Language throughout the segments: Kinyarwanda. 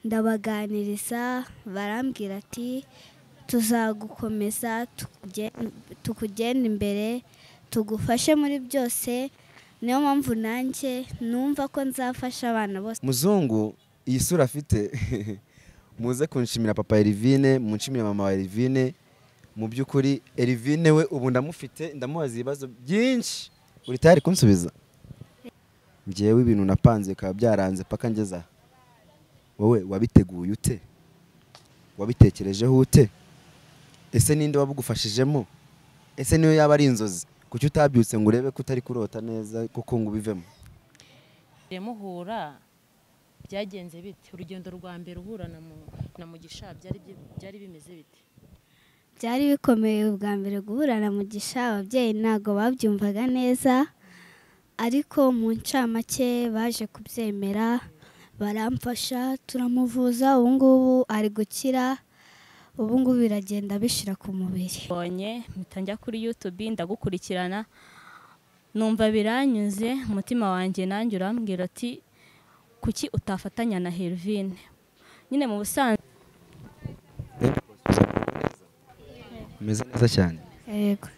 Ndabaganiriza, barambwira ati tuzagukomeza, tukugenda imbere, tugufashe muri byose. Niyo mpamvu nanjye numva ko nzafasha abana bose. Muzungu iyi sura afite, muze kunshimira papa Elvine, munshimire mama wa Elvine. Mu by'ukuri Elvine we ubu ndamufite, ndamubaza ibibazo byinshi. Uri tayari kunsubiza? Njyewe ibintu napanze bikaba byaranze paka ngeza. Wowe wabiteguye ute? Wabitekerejeho ute? Ese ninde wabugufashijemo? Ese niyo yaba ari inzozi, kuki utabyutse ngo urebe ko utari kurota neza kuko ngo ubivemo? Muhura byagenze bite? Urugendo rwa mbere uhura na Mugisha byari bimeze bite? Byari bikomeye ubwa mbere guhura na Mugisha, ababyeyi ntago babyumvaga neza, ariko mu ncamake baje kubyemera, baramfasha, turamuvuza, ubu ngubu ari gukira, ubu ngubu biragenda bishira ku mubiri. Bonye mpita njya kuri YouTube ndagukurikirana, numva biranyuze, umutima wanjye nanjye urambwira ati kuki utafatanya na Elvine? Nyine mu busanzwe meze neza cyane. Yego.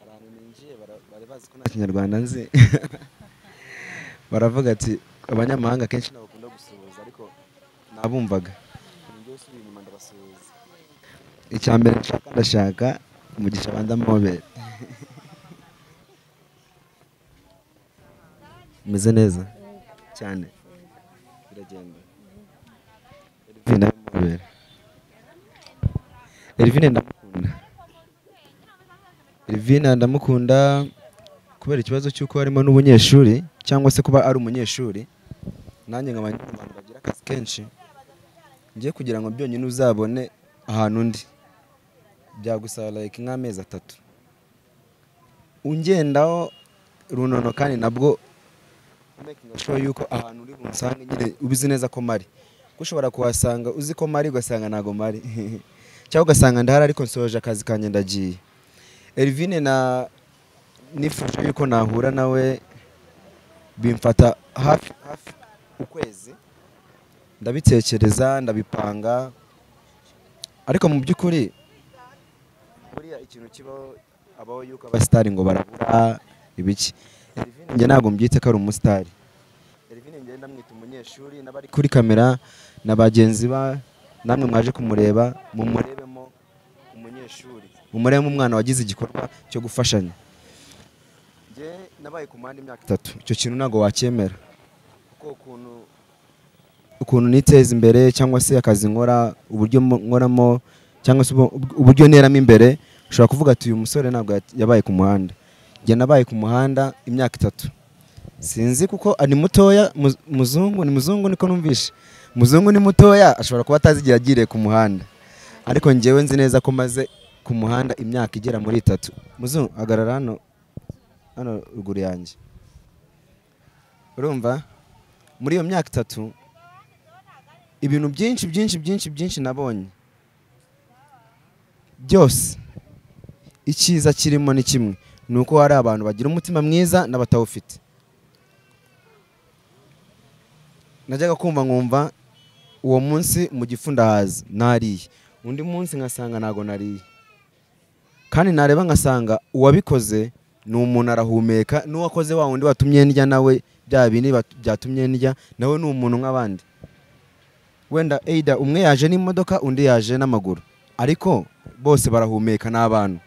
Abantu ninjiye bari bazi ko nta Kinyarwanda nzi. Baravuga ati abanyamahanga kenshi nabakunda gusuhuza, ariko nabumvaga. Ninjye usubiye inyuma ndabasuhuza. Icya mbere nshaka, ndashaka Mugisha banza mobere. Meze neza cyane. Biragenda. Elvine mobere. Elvine ndamukunda. Elvine ndamukunda kubera ikibazo cy'uko harimo n'ubunyeshuri, cyangwa se kuba ari umunyeshuri, nanjye nkaba ndi mu bantu bagira akazi kenshi. Ngiye kugira ngo byonyine uzabone ahantu undi byagusaba like nk'amezi 3 ungendaho runono, kandi nabwo making sure yuko ahantu uri bunsange nyine ubizi neza ko mari. Kuko ushobora kuhasanga uzi ko mari ugasanga ntago mari, cyangwa ugasanga ndahari ariko nsoje akazi kanjye ndagiye. Elvine na nifuje yuko nahura nawe bimfata hafi hafi ukwezi, ndabitekereza ndabipanga, ariko mu by'ukuri buriya ikintu kibaho abaho yuko abasitari ngo barabura ibiki. Elvine njye ntabwo mbyite ko ari umusitari. Elvine njye ndamwita umunyeshuri, n'abari kuri kamera na bagenzi ba namwe mwaje kumureba, mumurebemo umunyeshuri, mumurebemo umwana wagize igikorwa cyo gufashanya. Njye nabaye ku muhanda imyaka 3, icyo kintu ntabwo wacyemera, kuko ukuntu niteza imbere cyangwa se akazi nkora, uburyo nkoramo cyangwa se uburyo neramo imbere, ushobora kuvuga ati uyu musore ntabwo yabaye ku muhanda. Njye nabaye ku muhanda imyaka 3, sinzi kuko ari mutoya, muzungu ni muzungu niko numvishe, muzungu ni mutoya ashobora kuba atazi igihe yagiriye ku muhanda, ariko njyewe nzi neza ko maze ku muhanda imyaka igera muri 3. Muzungu hagarara hano hano ruguru yanjye, urumva muri iyo myaka 3 ibintu byinshi byinshi byinshi byinshi nabonye byose. Icyiza kirimo ni kimwe, ni uko hari abantu bagira umutima mwiza n'abatawufite. Najyaga kumva nkumva uwo munsi mu gifu ndahaza nariye, undi munsi ngasanga ntago nariye, kandi nareba ngasanga uwabikoze ni umuntu arahumeka, n'uwakoze wa wundi watumye ndya nawe bya bindi byatumye ndya nawe ni umuntu nk'abandi. Wenda either umwe yaje n'imodoka undi yaje n'amaguru, ariko bose barahumeka n'abantu.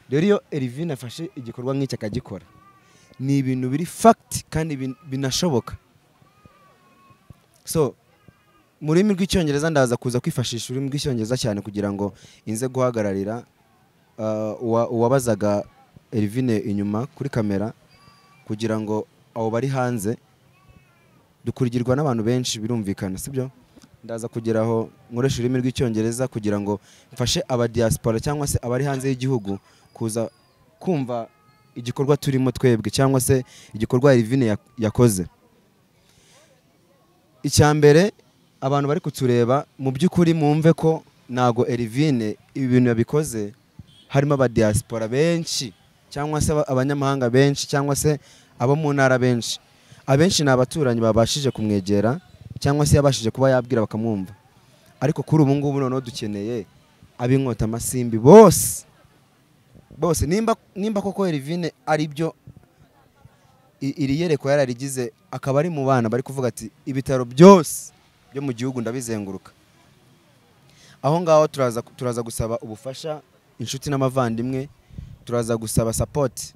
Rero iyo Elvine afashe igikorwa nk'iki akagikora, ni ibintu biri fact kandi binashoboka. So mu rurimi rw'Icyongereza ndaza kuza kwifashisha ururimi rw'Icyongereza cyane kugira ngo inze guhagararira uwabazaga Elvine inyuma kuri kamera, kugira ngo abo bari hanze dukurikirwa n'abantu benshi birumvikana, sibyo? Ndaza kugeraho nkoresha ururimi rw'Icyongereza kugira ngo mfashe aba diaspora cyangwa se abari hanze y'igihugu kuza kumva igikorwa turimo twebwe cyangwa se igikorwa Elvine yakoze. Icya mbere abantu bari kutureba mu by'ukuri mwumve ko ntago Elvine ibi bintu yabikoze harimo aba diaspora benshi cyangwa se abanyamahanga benshi cyangwa se abo mu ntara benshi. Abenshi ni abaturanyi babashije kumwegera cyangwa se yabashije kuba yabwira bakamwumva. Ariko kuri ubu ngubu noneho dukeneye ab'inkota amasimbi bose bose, nimba koko Elvine ari byo iri yerekwa yararigize, akaba ari mu bana bari kuvuga ati ibitaro byose byo mu gihugu ndabizenguruka. Aho ngaho turaza gusaba ubufasha inshuti n'abavandimwe, turaza gusaba support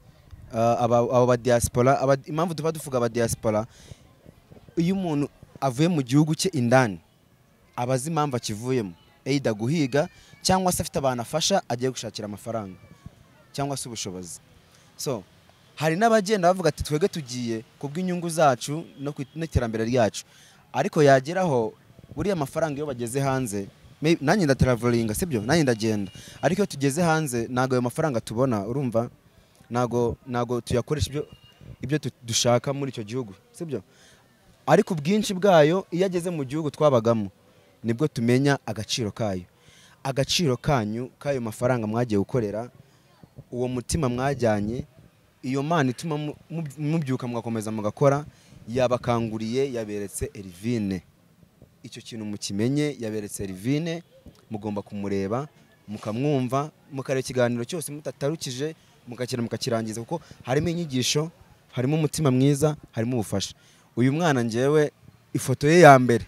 abo ba diaspora. Impamvu tuba duvuga aba diaspora, iyo umuntu avuye mu gihugu cye indani abazi impamvu akivuyemo, either guhiga cyangwa se afite abantu afasha agiye gushakira amafaranga cyangwa se ubushobozi. So hari n'abagenda bavuga ati twebwe tugiye kubw'inyungu zacu no n'iterambere ryacu, ariko yageraho buriya amafaranga iyo bageze hanze, nanjye ndatravelinga sibyo, nanjye ndagenda, ariko iyo tugeze hanze ntago ayo mafaranga tubona, urumva ntago tuyakoresha ibyo dushaka muri icyo gihugu sibyo. Ariko ubwinshi bwayo iyo ageze mu gihugu twabagamo nibwo tumenya agaciro kayo, agaciro kanyu kayo mafaranga mwagiye gukorera, uwo mutima mwajyanye, iyo mana ituma mubyuka mugakomeza mugakora, yabakanguriye, yaberetse Elvine. Icyo kintu mukimenye, yaberetse Elvine, mugomba kumureba mukamwumva, mukareba ikiganiro cyose mutatarukije, mukakira mukakirangiza, kuko harimo inyigisho, harimo umutima mwiza, harimo ubufasha. Uyu mwana njyewe ifoto ye ya mbere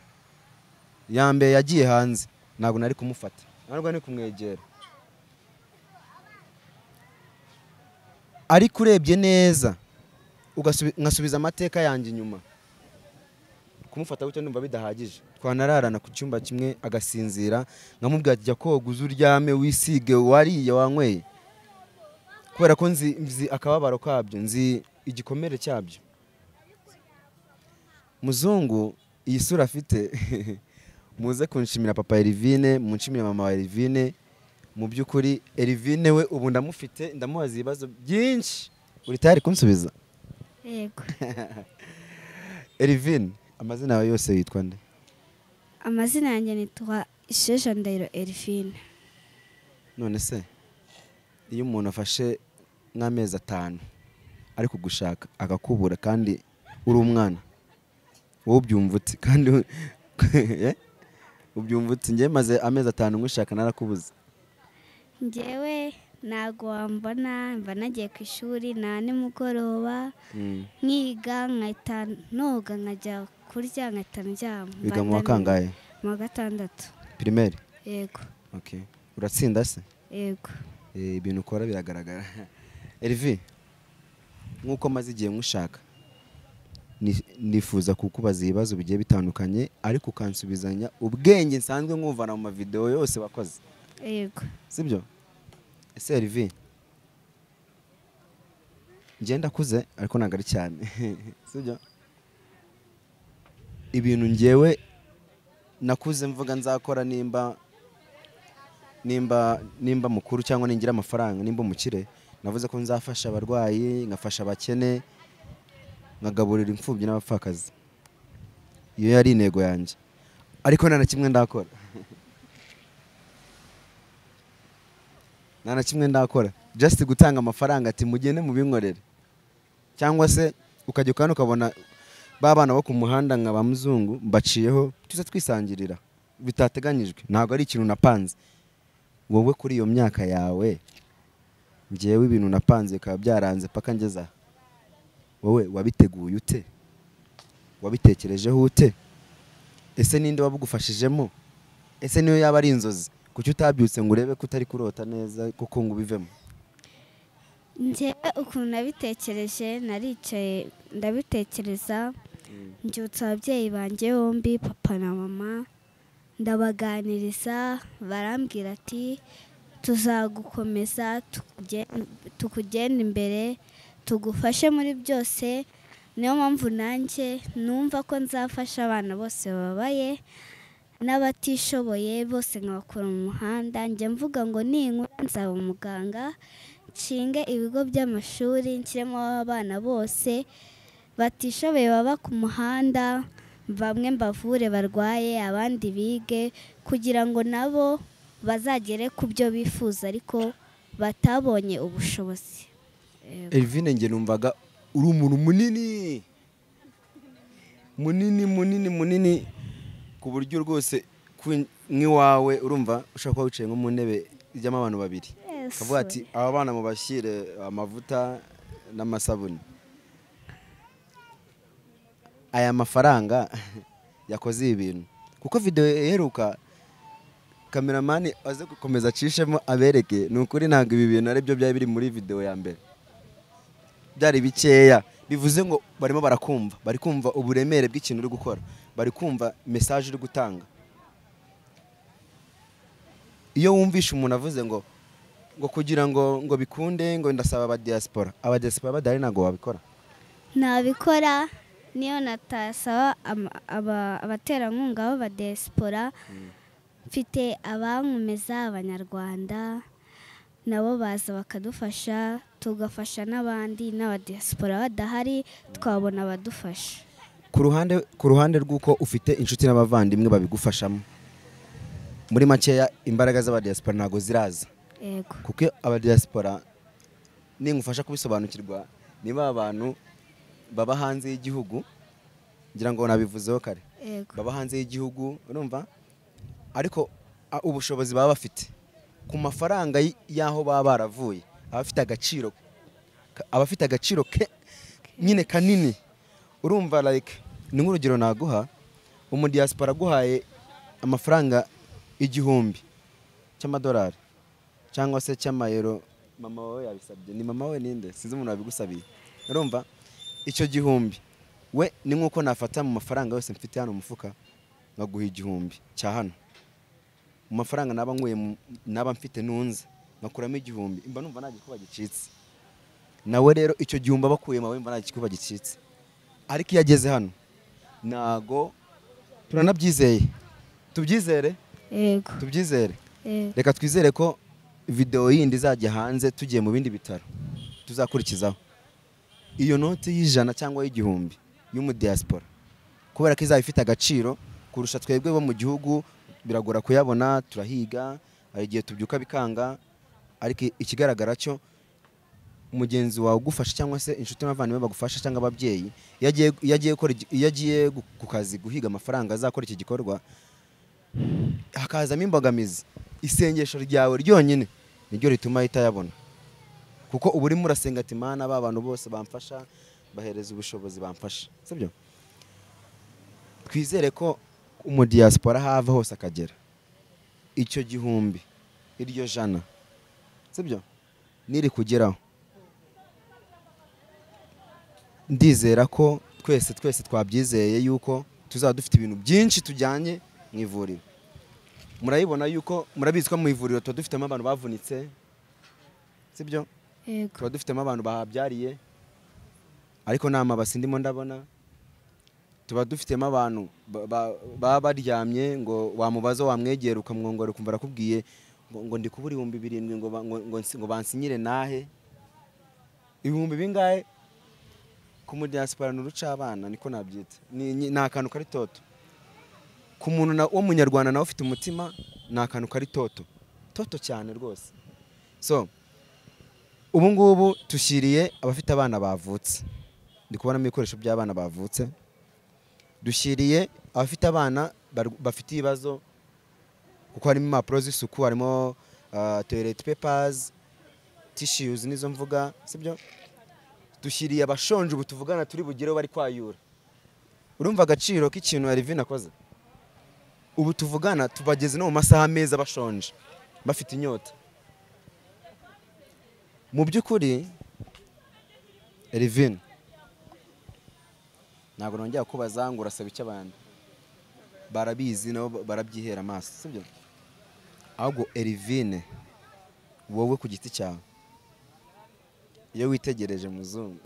yagiye hanze ntabwo nari kumufata, ntabwo nari kumwegera, ariko urebye neza nkasubiza amateka yanjye inyuma, kumufata gutyo ndumva bidahagije. Twanararana ku cyumba kimwe agasinzira, nkamubwira ati jya koga uze uryame wisige wariye wanyweye, kubera ko nzi akababaro kabyo, nzi igikomere cyabyo. Muzungu iyi sura afite muze kunshimira papa Elvine, munshimire mama wa Elvine. Mu by'ukuri Elvine we ubu ndamufite, ndamubaza ibibazo byinshi. Uri tayari kunsubiza? Yego. Elvine, amazina yawe yose yitwa nde? Amazina yanjye nitwa Isheja Ndahiro Elvine. None se iyo umuntu afashe nk'amezi 5 ari kugushaka akakubura kandi uri umwana, wowe ubyumva ute? Kandi ubyumva ute? Njye maze amezi 5 ngushaka narakubuze. Njyewe ntago wambona, mba nagiye ku ishuri na nimugoroba nkiga, nkahita noga, nkajya kurya, nkahita ndyama. Wiga mu wa kangahe? Mu wa 6. Primaire? Yego. Okay. Uratsinda se? Yego. Ibintu ukora biragaragara. Elvi, nkuko maze igihe nkushaka, nifuza kukubaza ibibazo bigiye bitandukanye, ariko ukansubizanya ubwenge nsanzwe nkumvana mu mavideo yose wakoze. Yego. Sibyo? Ese Elvi, njye ndakuze ariko ntabwo ari cyane, sibyo? Ibintu njyewe nakuze mvuga nzakora nimba mukuru cyangwa ningira amafaranga, nimba umukire, navuze ko nzafasha abarwayi, ngafasha abakene, nkagaburira imfubyi n'abapfakazi. Iyo yari intego yanjye, ariko nta na kimwe ndakora. Nta na kimwe ndakora, just gutanga amafaranga ati mugende mubinkorere, cyangwa se ukajya ukana ukabona ba bana bo ku muhanda nka ba muzungu mbaciyeho tuze twisangirira bitateganyijwe, ntabwo ari ikintu napanze. Wowe kuri iyo myaka yawe, njyewe ibintu napanze bikaba byaranze paka ngeza, wowe wabiteguye ute? Wabitekerejeho ute? Ese ninde wabugufashijemo? Ese niyo yaba ari inzozi, kuki utabyutse ngo urebe ko utari kurota neza kuko ngo ubivemo? Njyewe ukuntu nabitekereje, naricaye ndabitekereza, mbyutsa ababyeyi banjye bombi, papa na mama, ndabaganiriza, barambwira ati tuzagukomeza, tukugenda imbere, tugufashe muri byose. Niyo mpamvu nanjye numva ko nzafasha abana bose bababaye n'abatishoboye bose, nkabakura mu muhanda. Njye mvuga ngo ninkura nzaba umuganga, nshinge ibigo by'amashuri, nshyiremo abana bose batishoboye baba ku muhanda, bamwe mbavure barwaye, abandi bige, kugira ngo nabo bazagere ku byo bifuza ariko batabonye ubushobozi. Elvine, njye numvaga uri umuntu munini munini munini munini, Ku buryo rwose nk'iwawe urumva ushobora kuba wicaye nko mu ntebe ijyamo abantu babiri, kavuga ati aba bana mubashyire amavuta n'amasabune. Aya mafaranga yakoze ibi bintu, kuko video iheruka kameramani aze gukomeza acishemo abereke, ni ukuri ntabwo ibi bintu aribyo byari biri muri video ya mbere, byari bikeya. Bivuze ngo barimo barakumva, bari kumva uburemere bw'ikintu uri gukora, bari kumva message uri gutanga. Iyo wumvishe umuntu avuze ngo kugira ngo bikunde ngo ndasaba aba diaspora, aba diaspora badari ntabwo wabikora. Nabikora niyo natasaba abaterankunga b'aba diaspora, mfite abankomeza abanyarwanda nabo baza bakadufasha, tugafasha n'abandi n'aba diaspora badahari twabona abadufasha. Ku ruhande rw'uko ufite inshuti n'abavandimwe babigufashamo, muri makeya imbaraga z'aba diaspora ntago ziraza. Yego. Kuko aba diaspora ningufasha kubisobanukirwa, niba abantu baba hanze y'igihugu, ngira ngo nabivuzeho kare. Yego. Baba hanze y'igihugu, urumva, ariko ubushobozi baba bafite ku mafaranga y'aho baba baravuye, abafite agaciro nyine kanini. Urumva like ni nk'urugero naguha, umu diaspora aguhaye amafaranga 1000 cy'amadolari cyangwa se cy'amayero, mama wawe yabisabye, ni mama we ninde sinzi umuntu wabigusabiye, urumva icyo 1000 we ni nkuko nafata mu mafaranga yose mfite hano mufuka ngaguha 1000 cya hano, mu mafaranga naba nkuye naba mfite nunze ngakuramo 1000, imba numva nta gikuba gicitse. Nawe rero icyo 1000 abakuye mawe mba nta gikuba gicitse. Ariko iyo ageze hano nago turanabyizeye, tubyizere. Yego. Tubyizere. Yego. Reka twizere ko video yindi izajya hanze tugiye mu bindi bitaro tuzakurikizaho iyo noti y'ijana cyangwa y'1000 y'umu diaspora, kubera ko izaba ifite agaciro kurusha twebwe bo mu gihugu. Biragora kuyabona, turahiga, hari igihe tubyuka bikanga, ariko ikigaragara cyo mugenzi wawe ugufasha cyangwa se inshuti n'abavandimwe bagufasha cyangwa ababyeyi, iyo agiye ku kazi guhiga amafaranga azakora iki gikorwa, hakazamo imbogamizi, isengesho ryawe ryonyine niryo rituma ahita yabona. Kuko ubu urimo urasenga ati Mana ba bantu bose bamfasha, bahereza ubushobozi bamfasha, sibyo? Twizere ko umu diaspora hava hose akagera icyo 1000, iryo jana, sibyo, niri kugeraho, ndizera ko twese twabyizeye yuko tuzaba dufite ibintu byinshi tujyanye mu ivuriro. Murayibona yuko murabizi ko mu ivuriro tuba dufitemo abantu bavunitse, sibyo? Yego. Tuba dufitemo abantu bahabyariye, ariko nta mabasi ndimo ndabona. Tuba dufitemo abantu baba baryamye ngo wamubaza wamwegera ukamwongora ukumva arakubwiye ngo ndi kubura 7000 ngo bansinyire nahe ibihumbi bingahe. Ku mu diaspora n'uruca abana niko nabyita, ni akantu kari toto. Ku muntu wo munyarwanda nawe ufite umutima ni akantu kari toto toto cyane rwose. So ubu ngubu tushyiriye abafite abana bavutse, ndi kubonamo ibikoresho by'abana bavutse, dushyiriye abafite abana bafite ibibazo, kuko harimo impapuro z'isuku, harimo toilet papers, tissues nizo mvuga, sibyo? Dushyiriye abashonje ubu tuvugana turi bugireho bari kwayura. Urumva agaciro k'ikintu Elvine akoze? Ubu tuvugana tubageze no mu masaha meza bashonje, bafite inyota. Mu by'ukuri Elvine, ntabwo nongera kubaza ngo urasaba icyo abantu barabizi nabo barabyihera amaso, sibyo? Ahubwo Elvine wowe ku giti cyawe iyo witegereje muzungu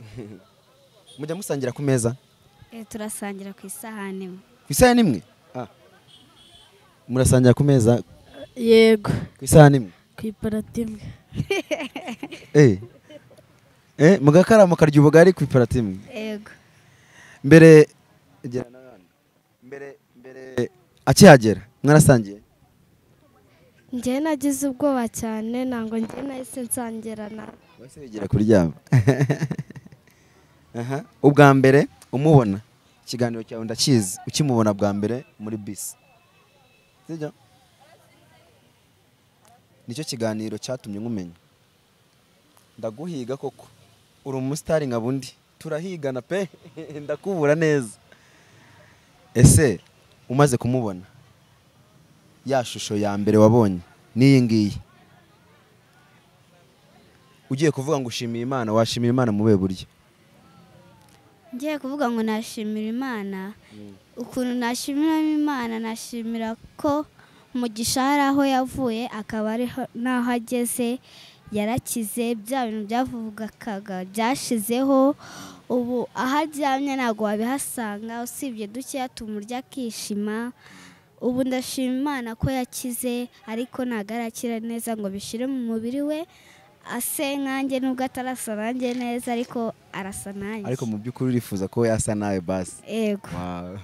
mujya musangira ku meza? Turasangira ku isahani imwe. Ku isahani imwe? Ah. Murasangira ku meza? Yego. Ku isahani imwe? Ku iparati imwe. Mugakarama karya ubugari ku iparati imwe? Yego. Mbere akihagera mwarasangiye? Njye nagize ubwoba cyane, ntango njye nahise nsangira na wese wigira kuryama. Aha, ubwa mbere umubona ikiganiro cyawe ndakizi, ukimubona bwa mbere muri bisi Sibyo? Nicyo kiganiro cyatumye nkumenya. Ndaguhiga koko, uri umusitari nka bundi, turahigana pe. Ndakubura neza. Ese umaze kumubona, ya shusho ya mbere wabonye n'iyi ngiyi, ugiye kuvuga ngo ushimiye Imana, washimira Imana mu buhe buryo? Ngiye kuvuga ngo nashimira Imana, ukuntu nashimira Imana, nashimira ko Mugisha hari aho yavuye akaba ariho n'aho ageze, yarakize, bya bintu byavugaga byashizeho, ubu aho aryamye ntabwo wabihasanga usibye dukeya tumurya akishima. Ubu ndashima Imana ko yakize, ariko ntabwo arakira neza ngo bishire mu mubiri we, ase nkanjye nubwo atarasa nanjye neza, ariko arasa nanjye. Ariko mu by'ukuri urifuza ko yasa nawe basi? Yego. Wow.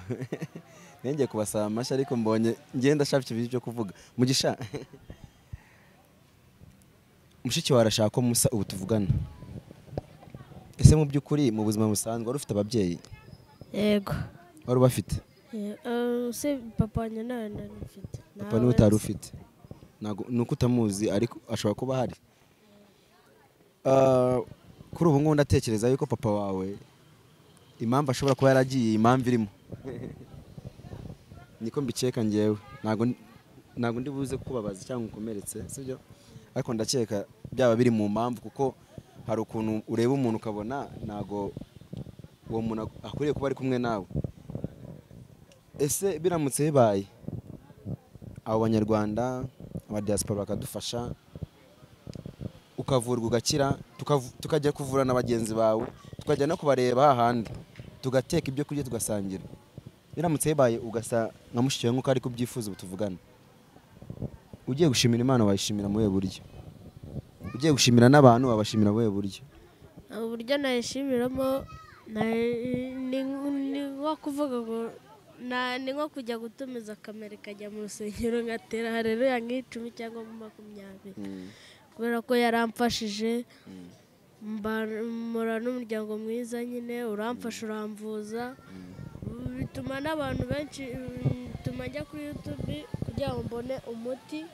Ngiye kubasaba amashyi ariko mbonye ngenda ashaka ibintu byo kuvuga. Mugisha, mushiki wawe arashaka ko musa ubu tuvugana. Ese mu by'ukuri mu buzima busanzwe wari ufite ababyeyi? Yego. Wari ubafite? Se papa wanjye nawe nari mfite. Papa niwe utari ufite. Ntabwo ni uko utamuzi, ariko ashobora kuba ahari. Kuri ubu ngubu ndatekereza yuko papa wawe impamvu ashobora kuba yaragiye, impamvu irimo niko mbikeka ngewe, ntabwo ndi buze kukubabaza cyangwa ukomeretse, sibyo? Ariko ndakeka byaba biri mu mpamvu, kuko hari ukuntu ureba umuntu ukabona ntabwo uwo muntu akwiriye kuba ari kumwe nawe. Ese biramutse bibaye abo banyarwanda aba diaspora bakadufasha, ukavurwa ugakira, tukajya kuvura na bagenzi bawe, tukajya no kubareba hahandi, tugateka ibyo kurya tugasangira, biramutse bibaye ugasa nka mushiki wawe nk'uko ari kubyifuza ubu tuvugana, ugiye gushimira Imana wayishimira mu buhe buryo? Ugiye gushimira n'abantu wabashimira mu buhe buryo? Uburyo nayishimiramo ni nko kuvuga ngo ni nko kujya gutumiza kamera ikajya mu rusengero ngatera haleluya nk'icumi cyangwa 20, kubera ko yaramfashije, mpura n'umuryango mwiza nyine, uramfasha uramvuza, bituma n'abantu benshi, bituma njya kuri YouTube kugira ngo mbone umuti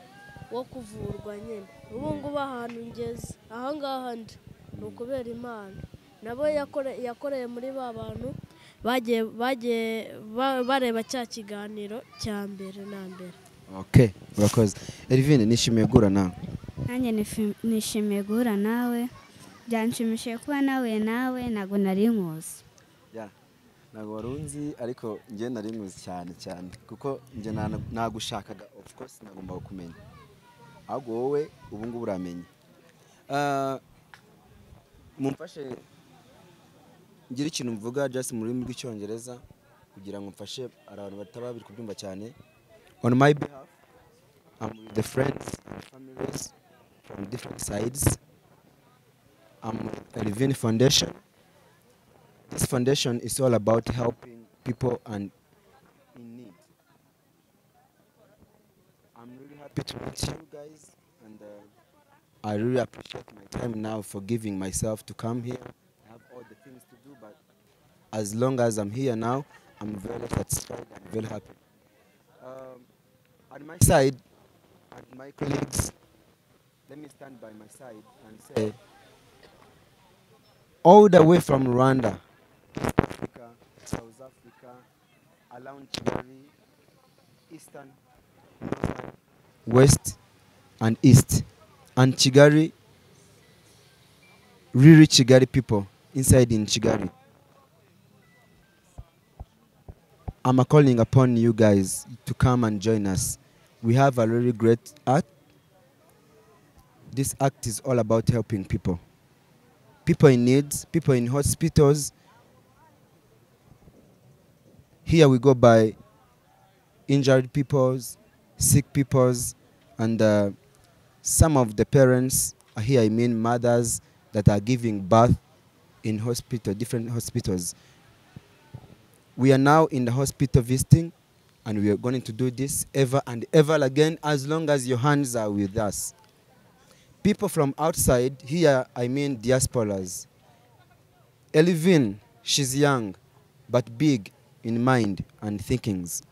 wo kuvurwa nyine. Ubu ngubu ahantu ngeze aha ngaha ndi ni ukubera Imana, nabo yakoreye muri ba bantu bagiye bareba cya kiganiro cya mbere na mbere. Okay, urakoze. Elvine, nishimiye guhura nawe. Nanjye nishimiye guhura nawe, byanshimishije kuba nawe ntabwo nari nkuzi. Ntabwo wari unzi, ariko njye nari nkuzi cyane cyane, kuko njye nagushakaga, of course nagombaga kumenya, ahubwo wowe ubu ngubu uramenya. Mumfashe ngira ikintu mvuga just mu rurimi rw'Icyongereza kugira ngo mfashe abantu bataba bari kubyumva cyane. On my behalf, I'm with the friends and families from different sides. I'm with Elvine Foundation. This foundation is all about helping people and in need. I'm really happy to meet you guys, and I really appreciate my time now for giving myself to come here. I have all the things to do, but as long as I'm here now, I'm very satisfied and very happy. On my side, and my colleagues, let me stand by my side and say, all the way from Rwanda, East Africa, South Africa, around Kigali, Eastern, Northern, West, and East, and Kigali, really Kigali people inside in Kigali. I'm calling upon you guys to come and join us. We have a really great act. This act is all about helping people. People in needs, people in hospitals. Here we go by injured people, sick people, and some of the parents, here I mean mothers that are giving birth in hospital, different hospitals. We are now in the hospital visiting, and we are going to do this ever and ever again as long as your hands are with us. People from outside, here I mean diasporas. Elvine, she's young, but big in mind and thinkings.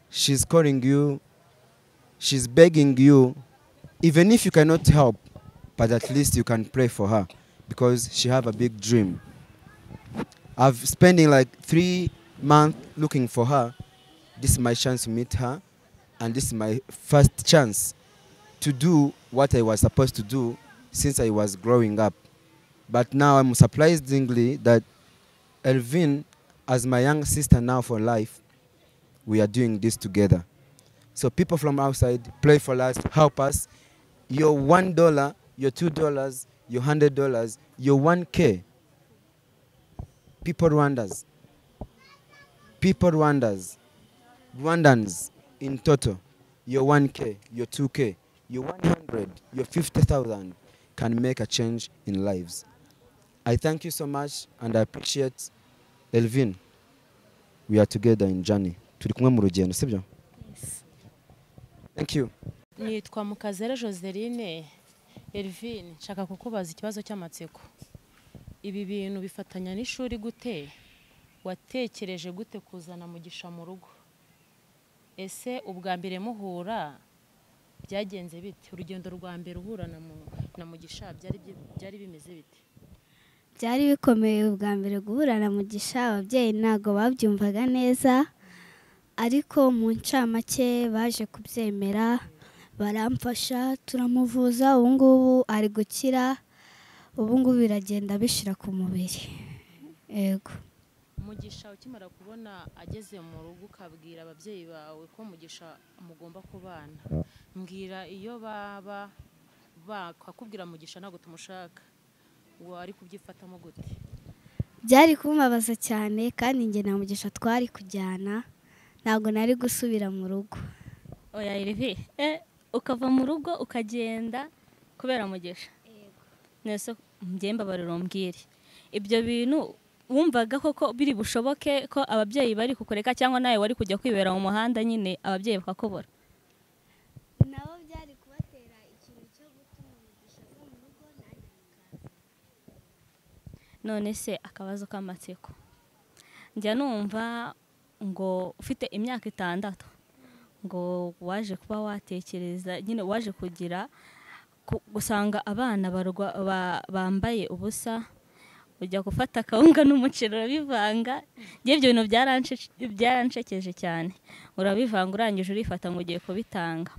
She's calling you She's begging you, even if you cannot help, but at least you can pray for her because she have a big dream. I've spending like 3 months looking for her. This is my chance to meet her, and this is my first chance to do what I was supposed to do since I was growing up. But now I'm surprisingly that Elvin, as my young sister now for life, we are doing this together. So people from outside, pray for us, help us. Your $1, your $2, your $100, your 1K. People Rwandans. People Rwandans. Rwandans in total. Your 1K, your 2K, your 100, your 50,000 can make a change in lives. I thank you so much and I appreciate Elvin. We are together in journey. Turi kumwe mu rugendo, sibyo? Yes. Thank you. Nitwa Mukazera Joseline. Elvin, nshaka kukubaza ikibazo cy'amatsiko. Ibi bintu bifatanya n'ishuri gute? Watekereje gute kuzana Mugisha mu rugo? Ese ubwa mbere muhura byagenze bite? Urugendo rwa mbere uhura na Mugisha byari bimeze bite? Byari bikomeye ubwa mbere guhura na Mugisha, ababyeyi ntago babyumvaga neza, ariko mu ncamake baje kubyemera baramfasha turamuvuza, ubu ngubu ari gukira, ubu ngubu biragenda bishira ku mubiri. Yego. Mugisha ukimara kubona ageze mu rugo ukabwira ababyeyi bawe ko Mugisha mugomba kubana, mbwira iyo baba bakakubwira Mugisha ntago tumushaka, wari kubyifatamo gute? Byari kumbabaza cyane kandi njye na Mugisha twari kujyana, ntago nari gusubira mu rugo. Oya Elvi, ukava mu rugo ukagenda kubera Mugisha. Yego. Nese mbyemba barurombwire ibyo bintu wumvaga koko biri bushoboke ko ababyeyi bari kukureka cyangwa nawe wari kujya kwibera mu muhanda nyine ababyeyi bakakubura? Nabo byari kubatera ikintu cyo gutuma Mugisha aza mu rugo nanjye mukaza. None se akabazo k'amatsiko, njya numva ngo ufite imyaka 6 ngo waje kuba watekereza nyine waje kugira gusanga abana bambaye ubusa, ujya gufata akawunga n'umuceri urabivanga. Ngiye ibyo bintu byaranshekeje cyane. Urabivanga urangije urifata ngo ugiye kubitanga.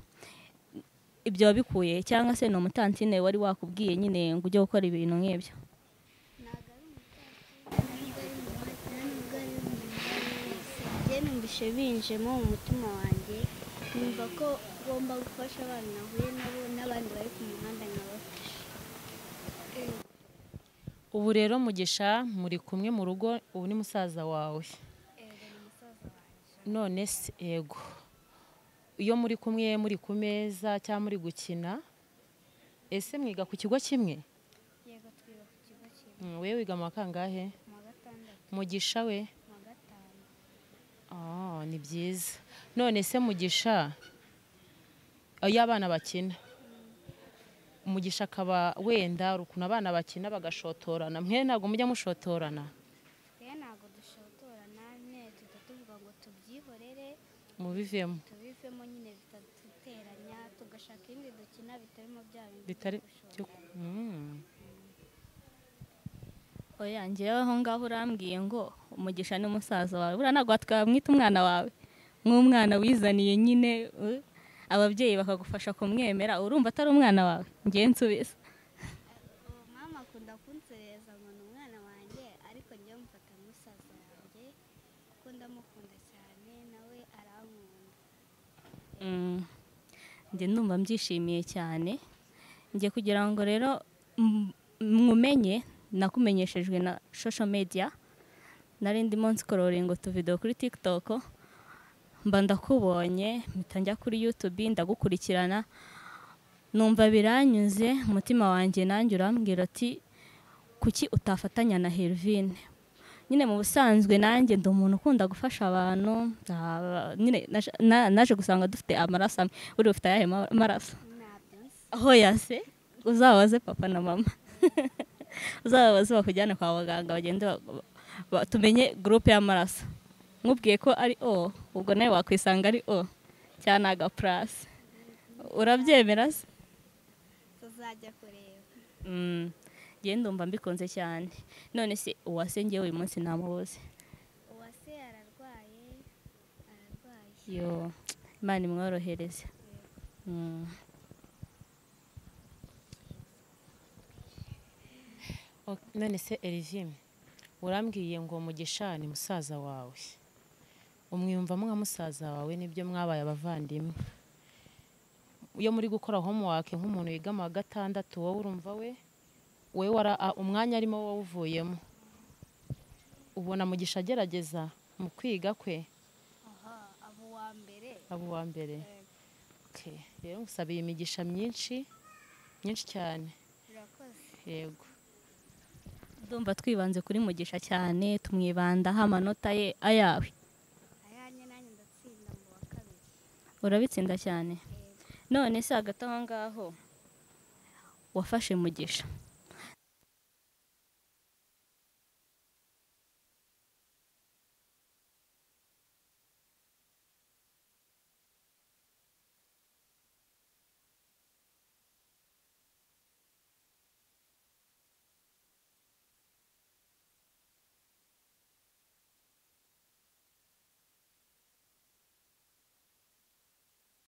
Ibyo wabikuye cyangwa se ni umutantine wari wakubwiye nyine ngo ujye gukora ibintu nk'ibyo? Numvise binjemo mu mutima wanjye, numva ko ngomba gufasha abana nahuye nabo n'abandi bari ku muhanda nkabafasha. Ubu rero Mugisha muri kumwe mu rugo, ubu ni musaza wawe. None se yego, iyo muri kumwe muri ku meza cyangwa muri gukina, ese mwiga ku kigo kimwe? Yego, twiga ku kigo kimwe. Wewe wiga mu wa kangahe? Mu wa 6. Mugisha we? Mu wa 5. Ah, ni byiza. None se Mugisha, iyo abana bakina, Mugisha akaba wenda ukuntu abana bakina bagashotorana, mwe ntabwo mujya mushotorana? Twe ntabwo dushotorana, nyine tujya tuvuga ngo tubyihorere, mubivemo, tubivemo nyine bitaduteranya, tugashaka ibindi dukina bitarimo bya bindi bitari byo Oya, njyewe aho ngaho urambwiye ngo Mugisha ni musaza wawe, buriya ntabwo twamwita umwana wawe, nk'umwana wizaniye nyine ababyeyi bakagufasha kumwemera, urumva atari umwana wawe? Ngiye nsubiza. Mama akunda kunsereza ngo ni umwana wanjye, ariko njye mufata musaza wanjye kuko ndamukunda cyane nawe arankunda. Njye ndumva mbyishimiye cyane. Njye kugira ngo rero mumenye, nakumenyeshejwe na social media, nari ndimo nscrolling utuvideo kuri TikTok, mba ndakubonye mpita njya kuri YouTube ndagukurikirana, numva biranyuze umutima wanjye nanjye urambwira ati kuki utafatanya na Helvine? Nyine mu busanzwe nanjye ndi umuntu ukunda gufasha abantu, nyine naje gusanga dufite amaraso amwe. Uri ufite ayahe maraso? Aho yase uzabaze papa na mama, uzabaze bakujyane kwa baganga bagende tumenye groupe y'amaraso. Nkubwiye ko ari O, ubwo nawe wakwisanga ari O cyangwa aga plus. Urabyemera se? Tuzajya kureba. Njye ndumva mbikunze cyane. None se Uwase ngewe uyu munsi namubuze. Uwase ararwaye. Yo, Imana imworohereze. None se Elvine, urambwiye ngo Mugisha ni musaza wawe, umwiyumvamo nka musaza wawe, nibyo mwabaye abavandimwe. Iyo muri gukora homework nk'umuntu wiga mu wa gatandatu, wowe urumva we umwanya arimo wowe uvuyemo, ubona Mugisha agerageza mu kwiga kwe? Abo wa mbere. Abo wa mbere. Okay, rero ngusabiye imigisha myinshi myinshi cyane. Urakoze. Yego. Ndumva twibanze kuri Mugisha cyane, tumwibandaho amanota ye ayawe. Ayanjye nanjye ndatsinda mu wa kabiri. Urabitsinda cyane. None se hagati aho ngaho wafashe Mugisha